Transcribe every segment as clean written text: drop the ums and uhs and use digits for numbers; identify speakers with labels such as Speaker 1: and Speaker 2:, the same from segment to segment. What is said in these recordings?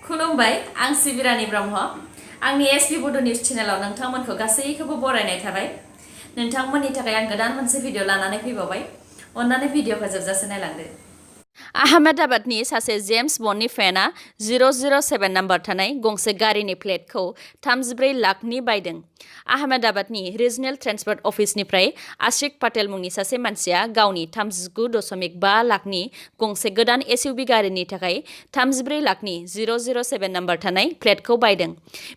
Speaker 1: खुलुमबाय आं सिबिरानि ब्रह्म आंनि sbbodonews चेनेलाव नोंथांमोनखौ गासैखौबो बरायनाय थाबाय। नोंथांमोननि थाखाय आं गोदान मोनसे भिडिअ लानानै फैबावबाय। अन्नानै भिडिअखौ जोबजासे नायलांदो। आहमेदाबादनि सासे जेम्स बन्डनि फेनआ 007 नाम्बार थानाय गंसे गारिनि प्लेटखौ 34 लाखनि बायदों। आहमेदाबादनि रिजनेल ट्रेन्सपर्ट अफिसनिफ्राय आशिक पाटेल मुंनि सासे मानसिया गावनि 39.5 लाखनि गंसे गोदान एसइउवी गारिनि थाखाय 34 लाखनि 007 नाम्बार थानाय प्लेटखौ बायदों।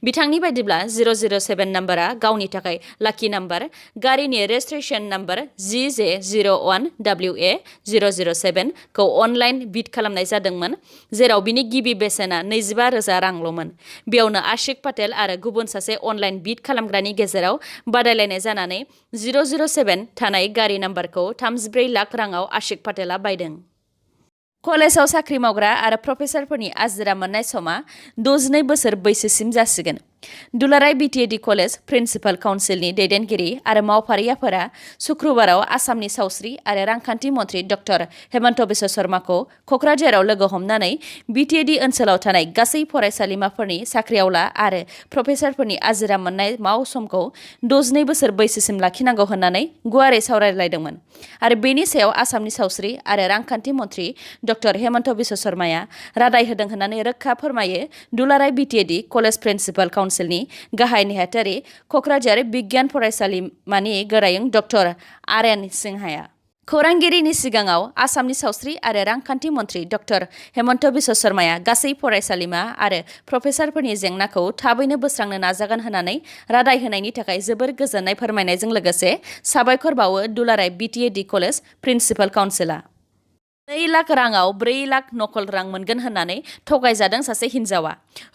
Speaker 1: बिथांनि बायदिब्ला 007 नाम्बारा गावनि थाखाय लाकी नाम्बार। गारिनि रेजिस्ट्रेशन नाम्बार GJ01WA007 खौ अनलाइन बिड खालामनाय जादोंमोन, जेराव बिनि गिबि बेसेना 25,000 रांल'मोन। बेयावनो आशिक पाटेल आरो गुबुन सासे अनलाइन बिड खालामग्रानि गेजेराव बादायलायनाय जानानै 007 थानाय गारि नाम्बारखौ 34 लाख राङाव आशिक पाटेलआ बायदों। कलेजाव साख्रि मावग्रा आरो प्रफेसारफोरनि आजिरा मोननाय समा 62 बोसोर बैसोसिम जासिगोन। दुलाराय BTR कलेज प्रिन्सिपाल काउन्सिलनि दैदेनगिरि आरो मावफारियाफोरा शुक्रबाराव आसामनि सावस्रि आरो रांखान्थि मन्थ्रि डक्टर हेमन्त बिश्व शर्माखौ क'क्राझाराव लोगो हमनानै BTR ओनसोलाव थानाय गासै फरायसालिमाफोरनि साख्रिआवला आरो प्रफेसारफोरनि आजिरा मोननाय मावसमखौ 62 बोसोर बैसोसिम लाखिनांगौ होननानै गुवारै सावरायलायदोंमोन। आरो बेनि सायाव आसामनि सावस्रि आरो रांखान्थि मन्थ्रि डक्टर हेमन्त बिश्व शर्माया रादाय होदों होननानै रोखा फोरमायो दुलाराय BTR कलेज प्रिन्सिपाल काउन्सिलनि गाहाय नेहाथारि क'क्राझार बिगियान फरायसालिमानि गोरायुं डक्टर RN सिंहाया। खौरांगिरिनि सिगाङाव आसामनि सावस्रि आरो रांखान्थि मन्थ्रि डक्टर हेमन्त बिश्व शर्माया गासै फरायसालिमा आरो प्रफेसारफोरनि जेंनाखौ थाबैनो बोस्रांनो नाजागोन होननानै रादाय होनायनि थाखाय जोबोर गोजोननाय फोरमायनायजों लोगोसे साबायखर बावो दुलाराय BTR कलेज प्रिन्सिपाल काउन्सिलआ। 2 लाख राङाव 4 लाख नकल रां मोनगोन होननानै थगायजादों सासे हिन्जावा।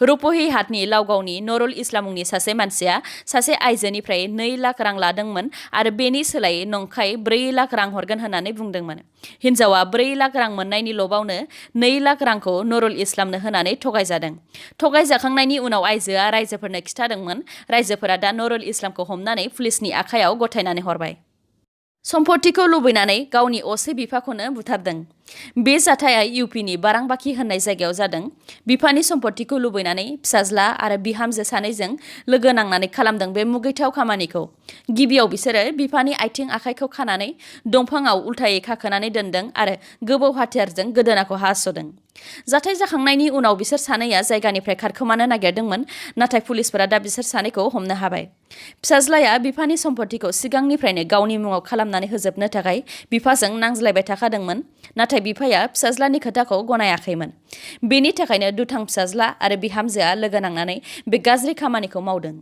Speaker 1: रुपही हाटनि लावगावनि नरुल इस्लाम मुंनि सासे मानसिया सासे आइजोनिफ्राय 2 लाख रां लादोंमोन आरो बेनि सोलायै नंखाय 4 लाख रां हरगोन होननानै बुंदोंमोन। हिन्जावा 4 लाख रां मोननायनि लबावनो 2 लाख रांखौ नरुल इस्लामनो होनानै थगायजादों। थगायजाखांनायनि उनाव आइजोआ रायजोफोरनो खिन्थादोंमोन। रायजोफोरा दा नरुल इस्लामखौ हमनानै पुलिसनि आखायाव गथायनानै हरबाय। सम्पथिखौ लुबैनानै गावनि असे बिफाखौनो बुथारदों। बे जाथाया इउपिनि बारांबाखि होननाय जायगायाव जादों। बिफानि सम्पथिखौ लुबैनानै फिसाज्ला आरो बिहामजो सानैजों लोगो नांनानै खालामदों बे मुगैथाव खामानिखौ। गिबियाव बिसोरो बिफानि आथिं आखाइखौ खानानै दंफाङाव उल्थायै खाखोनानै दोनदों आरो गोबौ हाथियारजों गोदोनाखौ हास'दों। जाथाय जाखांनायनि उनाव बिसोर सानैया जायगानिफ्राय खारखोमानो नागिरदोंमोन, नाथाय पुलिसफोरा दा बिसोर सानैखौ हमनो हाबाय। फिसाज्लाया बिफानि सम्पथिखौ सिगांनिफ्रायनो गावनि मुङाव खालामनानै होजोबनो थाखाय बिफाजों नांज्लायबाय थाखादोंमोन, नाथाय बिफाया फिसाज्लानि खोथाखौ गनायाखैमोन। बेनि थाखायनो दुथां फिसाज्ला आरो बिहामजोआ लोगो नांनानै बे गाज्रि खामानिखौ मावदों।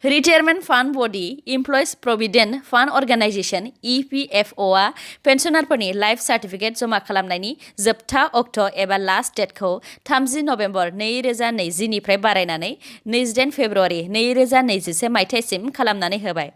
Speaker 1: Retirement fund body employees provident fund organisation EPFOआ पेन्सनारफोरनि लाइफ सार्टिफिकेट जमा खालामनायनि जोबथा अक्ट' एबा लास्ट डेटखौ 30 नबेम्बर 2020 निफ्राय बारायनानै 28 फेब्रुवारि 2021 मायथाइसिम खालामनानै होबाय।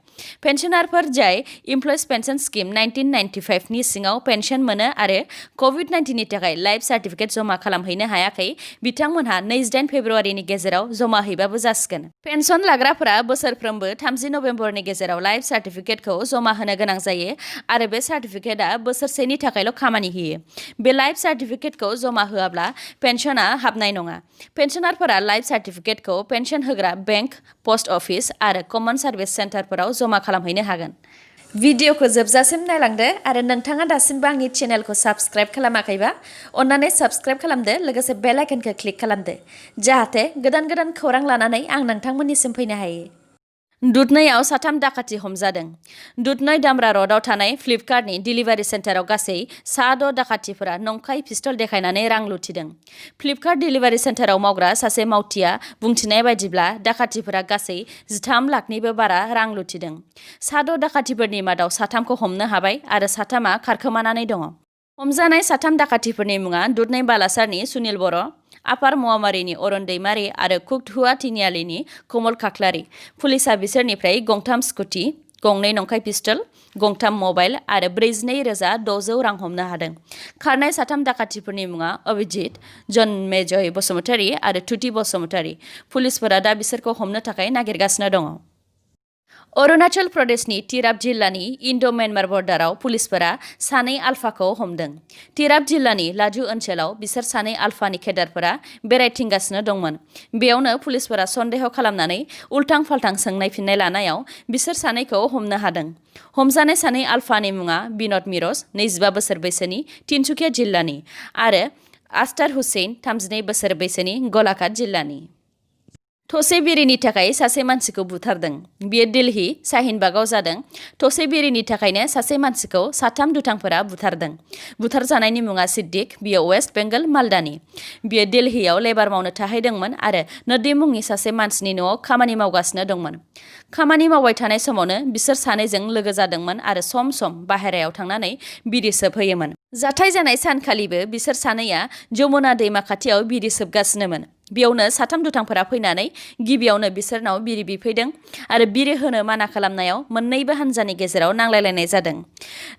Speaker 1: पेन्सनारफोर जाय इमप्लयिज पेन्सन स्किम 1995 नि सिङाव पेन्सन मोनो आरो COVID-19 नि थाखाय लाइफ सार्टिफिकेट जमा खालामहैनो हायाखै, बिथांमोनहा 28 फेब्रुवारिनि गेजेराव जमा हैबाबो जासिगोन। पेन्सन लाग्राफोरा बोसोरफ्रोमबो 30 नबेम्बरनि गेजेराव लाइफ सार्टिफिकेटखौ जमा होनो गोनां जायो आरो बे सार्टिफिकेटआ बोसोरसेनि थाखायल' खामानि होयो। बे लाइफ सार्टिफिकेटखौ जमा होआब्ला पेन्सना हाबनाय नङा। पेन्सनारफोरा लाइफ सार्टिफिकेटखौ पेन्सन होग्रा बेंक, पस्ट अफिस आरो कमन सार्भिस सेन्टारफोराव जमा खालामहैनो हागोन। भिडिअखौ जोबजासिम नायलांदो आरो नोंथाङा दासिमबो आंनि चेनेलखौ साबस्क्राइब खालामाखैबा अन्नानै साबस्क्राइब खालामदो, लोगोसे बेल आइकनखौ क्लिक खालामदो, जाहाथे गोदान गोदान खौरां लानानै आं नोंथांमोननिसिम फैनो हायो। दुधनैआव 3 दाखाथि हमजादों। दुधनै दामरा र'डआव थानाय फ्लिपकार्टनि डिलिभारि सेन्टाराव गासै 6 दाखाथिफोरा नंखाय पिस्तल देखायनानै रां लुथिदों। फ्लिपकार्ट डिलिभारि सेन्टाराव मावग्रा सासे मावथिआ बुंथिनाय बायदिब्ला दाखाथिफोरा गासै 13 लाखनिबो बारा रां लुथिदों। 6 दाखाथिफोरनि मादाव 3खौ हमनो हाबाय आरो 3आ खारखोमानानै दङ। हमजानाय 3 दाखाथिफोरनि मुङा दुधनै बालासारनि सुनिल बर', आपार मवामारिनि अरुण दैमारि आरो कुकधुआ तिनिआलिनि कमल खाख्लारि। पुलिसआ बिसोरनिफ्राय 2 स्कुटि, 2 नंखाय पिस्तल, 2 मबाइल आरो 42,600 रां हमनो हादों। खारनाय 3 दाखाथिफोरनि मुङा अभिजित, जन्मेजय बसुमतारी आरो तुति बसुमतारी। पुलिसफोरा दा बिसोरखौ हमनो थाखाय नागिरगासिनो दङ। अरुणाचल प्रदेशनि तिराप जिल्लानि इन्ड'-म्यानमार बर्डाराव पुलिसफोरा सानै आल्फाखौ हमदों। तिराप जिल्लानि लाजु ओनसोलाव बिसोर सानै आल्फानि केडारफोरा बेरायथिंगासिनो दंमोन। बेयावनो पुलिसफोरा सन्देह खालामनानै उल्टां-फाल्टां सोंनाय फिन्नाय लानायाव बिसोर सानैखौ हमनो हादों। हमजानाय सानै आल्फानि मुङा बिन'द मिरज, 25 बोसोर बैसोनि, तिनसुकिया जिल्लानि आरो आस्तार हुसैन, 32 बोसोर बैसोनि, गलाघाट जिल्लानि। थसे बिरिनि थाखाय सासे मानसिखौ बुथारदों। बियो दिल्ली शाहिनबागआव जादों। थसे बिरिनि थाखायनो सासे मानसिखौ साथाम दुथांफोरा बुथारदों। बुथारजानायनि मुङा सिद्दिक, बियो वेस्ट बेंगल मालदानि। बियो दिल्लीयाव लेबार मावनो थाहैदोंमोन आरो नदी मुंनि सासे मानसिनि न'आव खामानि मावगासिनो दंमोन। खामानि मावबाय थानाय समावनो बिसोर सानैजों लोगो जादोंमोन आरो सम सम बाहेरायाव थांनानै बिरि सोबहैयोमोन। जाथाय जानाय सानखालिबो बिसोर सानैया जमुना दैमा खाथियाव बिरि सोबगासिनोमोन। बेयावनो साथाम दुथांफोरा फैनानै गिबियावनो बिसोरनाव बिरि बिफैदों आरो बिरि होनो माना खालामनायाव मोन्नैबो हान्जानि गेजेराव नांलायलायनाय जादों।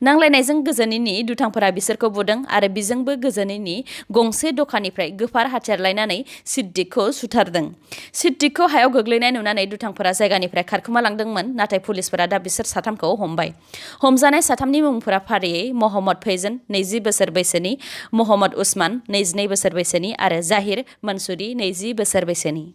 Speaker 1: नांलायनायजों गोजोनैनि दुथांफोरा बिसोरखौ बुदों आरो बिजोंबो गोजोनैनि गंसे दखाननिफ्राय गोफार हाथियार लायनानै सिद्दिकखौ सुथारदों। सिद्दिकखौ हायाव गोग्लैनाय नुनानै दुथांफोरा जायगानिफ्राय खारखोमा लांदोंमोन, नाथाय पुलिसफोरा दा बिसोर साथामखौ हमबाय। हमजानाय साथामनि मुंफोरा फारियै महम्मद फैजन, 20 बोसोर बैसोनि, महम्मद उस्मान, 22 बोसोर बैसोनि आरो जाहिर मनसुरी, 20 बोसोर बैसोनि।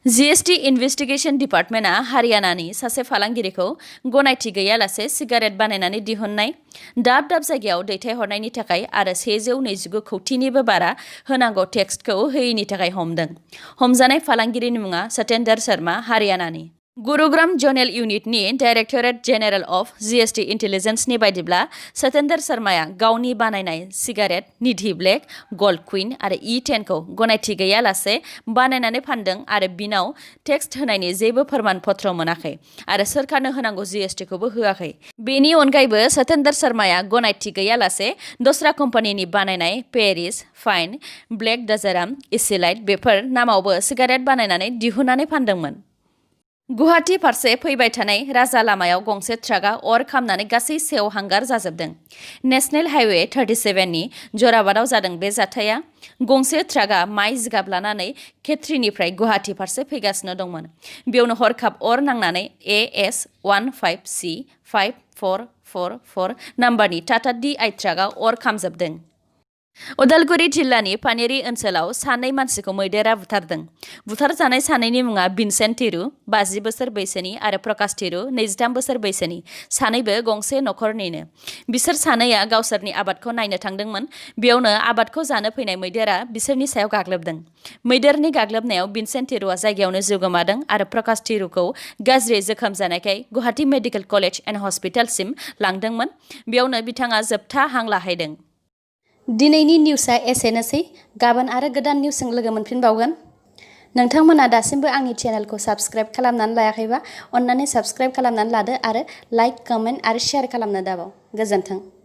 Speaker 1: जीएसटी इनभेस्टिगेशन डिपार्टमेन्टआ हारियानानि सासे फालांगिरिखौ गनायथि गैयालासे सिगारेट बानायनानै दिहुननाय, दाब दाब जायगायाव दैथायहरनायनि थाखाय आरो 129 कौटिनिबो बारा होनांगौ टेक्सखौ होयैनि थाखाय हमदों। हमजानाय फालांगिरिनि मुङा सत्येंद्र शर्मा, हारियानानि। गुरुग्राम ज'नेल इउनिटनि डाइरेक्टरेट जेनेरेल अफ जीएसटी इन्टेलिजेन्सनि बायदिब्ला सत्येंद्र शर्माया गावनि बानायनाय सिगारेट निधि ब्लेक, गल्ड कुइन आरो E10 खौ गनायथि गैयालासे बानायनानै फानदों आरो बिनाव टेक्स होनायनि जेबो फोरमान पत्र मोनाखै आरो सोरखारनो होनांगौ जीएसटीखौबो होआखै। बेनि अनगायैबो सत्येंद्र शर्माया गनायथि गैयालासे दस्रा कम्पानिनि बानायनाय पेरिस, फाइन, ब्लेक डजाराम, इसिलाइट बेफोर नामावबो सिगारेट बानायनानै दिहुननानै फानदोंमोन। गुवाहाटी फारसे फैबाय थानाय राजा लामायाव गंसे ट्राकआ अर खामनानै गासै सेवहांगार जाजोबदों। नेशनेल हाइवे 37नि जराबादआव जादों बे जाथाया। गंसे ट्राकआ माइ जिगाब लानानै खेत्रीनिफ्राय गुवाहाटी फारसे फैगासिनो दंमोन। बेयावनो हरखाब अर नांनानै AS15C5444 नाम्बारनि टाटा DI ट्राकआ अर खामजोबदों। उदालगुरि जिल्लानि पानेरी ओनसोलाव सानै मानसिखौ मैदेरा बुथारदों। बुथारजानाय सानैनि मुङा भिनसेन्ट थिरु, 50 बोसोर बैसोनि आरो प्रकाश थिरु, 23 बोसोर बैसोनि। सानैबो गंसे नखरनिनो। बिसोर सानैया गावसोरनि आबादखौ नायनो थांदोंमोन। बेयावनो आबादखौ जानो फैनाय मैदेरा बिसोरनि सायाव गाग्लोबदों। मैदेरनि गाग्लोबनायाव भिनसेन्ट थिरुआ जायगायावनो जिउ गोमादों आरो प्रकाश थिरुखौ गाज्रि जोखोम जानायखाय गुवाहाटी मेडिकेल कलेज एन्ड हस्पिटालसिम लांदोंमोन। बेयावनो बिथाङा जोबथा हां लाहैदों। दिनैनि निउसआ एसेनोसै। गाबोन आरो गोदान निउसजों लोगो मोनफिनबावगोन। नोंथांमोना दासिमबो आंनि चेनेलखौ साबस्क्राइब खालामनानै लायाखैबा अन्नानै साबस्क्राइब खालामनानै लादो आरो लाइक, कमेन्ट आरो शेयार खालामनो दाबाव। गोजोन्थों।